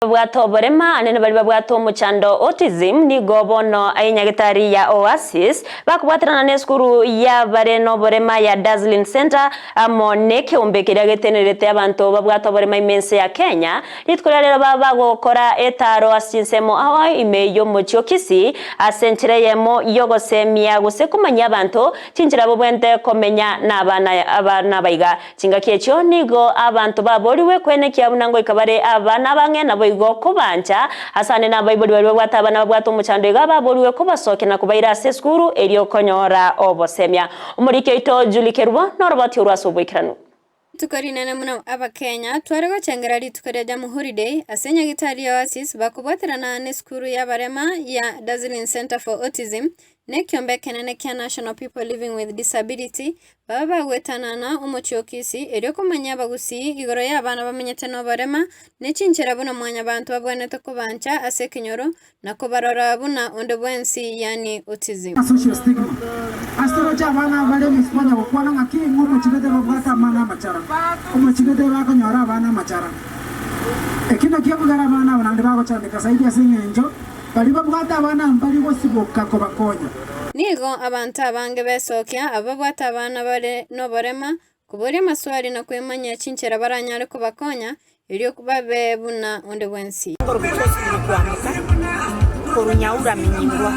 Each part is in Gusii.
Babwate oborema anene baria babwate omochando autism nigo bono enyagetari ya Oasis bakobwaterana nesukuru yabare noborema ya Dazzling Centre amo nekeombe keria getenerete abanto babwate oborema ime ense ya Kenya. Rituko ria rero baba bagokora etaaro ase chinsemo ao ime yomochie o Kisii ase enchera eyemo yogosemia gose komanyia abanto chinchera bobwente komenya nabana abana baiga. Chingaki echio nigo abanto baborigwe kwenekia buna ngoika bare abana abang'e naboigo kobancha. Asande nabaibori baria babwate abana babwate omochando iga baborigwe kobasokia na kobaira ase esukuru erio konyora obosemia. Omoriki oito Julie Kerubo noroboti orwo ase oboikeranu. Rituko rinene buna Abakenya tware gochengera rituko ria Jamhuri Day ase Nyagitari ya Oasis bakobwaterana nesukuru y'abarema ya Dazzling Centre for Autism Nekiombe ekenene kia National People Living with Disability babe bagwetanana omochie o Kisii erio komanyia abagusii igoro y'abana bamenyete noborema ne chinchera buna mwanyabanto babwenerete kobancha ase ekenyoro na kobarora buna onde bwensi yaani autism. Social stigma. Ase toroche abana bare emesi konya gokwana ng'a ki ng'a omochie gete babwate amana amachara, omochie gete bakonyora abana amachara. Ekio nakio ekogera abana aba naende bagochandeka zaidi ase eng'encho Baria babwate abana mbari gosiboka kobakonya. Nigo abanto abange besokia abwo babwate abana bare noborema, koboria amaswali na kwemanyia chinchera baranyare kobakonya, erio babe buna onde bwensi. Nkorokwa Josephine Kwamboka, korwa Nyaura Minyingwa.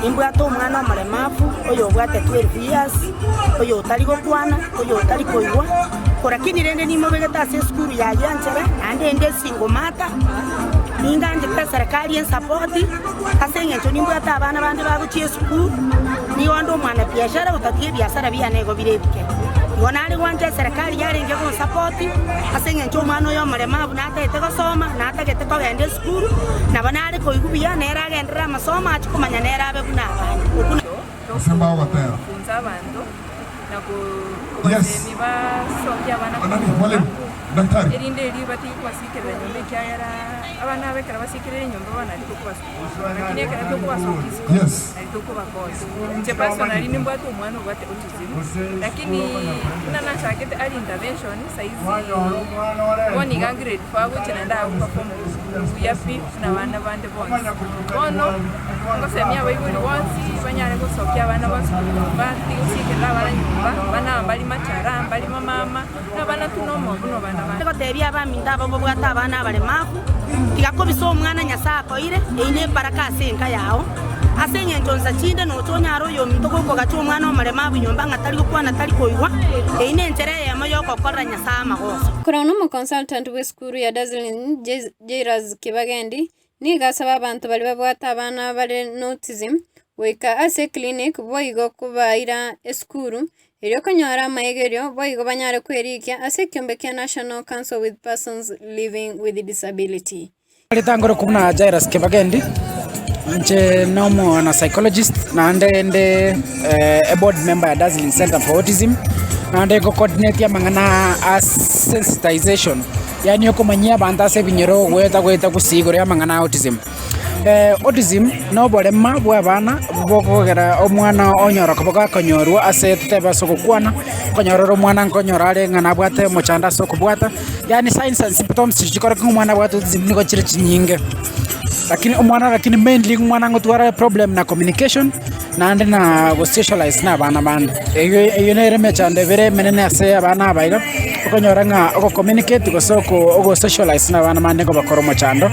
Nimbwate omwana omoremavu oyobwate 12 years, oyotari gokwana, oyotari koigwa, korakini rende nimobegete ase esukuru ya Gianchere, naende inde esingle mother. Ninganchete eserekari ensapoti ase eng'encho nimbwate abana bande bagochia esukuru, nigo inde omwanabiashara gotatiga ebiasara biane igo bire ebike. Igo nare gwancha eserekari yarenge gonsapoti ase eng'encho omwana oyo omoremabu natagete gosoma, natagete kogenda esukuru, nabo nare koigwa buya nere agenderere amasomo achie komanya nere abe buna abande. Okwo Togofunza abanto na kobasemia basokie abana korwa nyomba, erinde erio batige kobasikerera nyomba ekiagera abana aba ekero basikerire nyomba bono nari tokobasukuma, lakini ekero tokobasokia isiko nari tokobakonya. Inche personally nimbwate omwana obwate autism, lakini buna nachagete early intervention saizi bono iga grade four agochia naende agoperform buya pi buna abana bande bonsi. Bono ngosemia abaibori bonsi banyare gosokia abana bonsi korwa nyomba, tigosikerera abana nyomba, abana aba mbari machara, mbari mamama, na abana tu nomo buna abana bande. Gotebia abaminto aba babwate abana abaremavu, tiga kobisa omwana Nyasae akoeire, eyio nebaraka ase enka yao. Ase engencho nsa chinde nocha onyare oyominto gokogacha omwana omoremavu nyomba ng'a tari gokwana tari koigwa, eyio nenchera eyemo yogokorera Nyasae amagoso. Korwa nomoconsultant bw'esukuru ya Dazzling Jairus Kibagendi, Nigo asaba abanto baria babwate abana bare n'autism goika ase eclinic boigo kobaira esukuru erio konyora amaegerio boigo banyare kwerikia ase ekiombe kia National Council with Persons Living with Disability. Ritang'ani buna Jairus Kibagendi, inche na omwana psychologist naende nde eboard member ya Dazzling Centre for Autism, naende ngo coordinate amang'ana a sensitization. Yaani okomanyia abanto ase ebinyoro goeta goeta gusii igoro y'amang'ana a autism. Autism na oborema bwa abana bokogera omwana onyora koba gakonyorwa ase totebe ase ogokwana, okonyora ore omwana nkonyora are ng'a nabwate omochando ase okobwata, yaani signs and symptoms chiria chikoreka ng'a omwana abwate autism nigo chire chinyinge. Lakini omwana lakini mainly omwana ngotwara are problem na communication, naende na gosocialize na abana bande. Eywo eywo nere emechando ebere emenene ase abana aba iga, okonyora ng'a ogocommunicate gose oko ogosocialize na abana bande nkobakora omochando.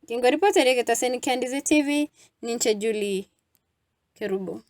Kingoripotera egetaseni kia Ndizi TV, ninche Julie Kerubo.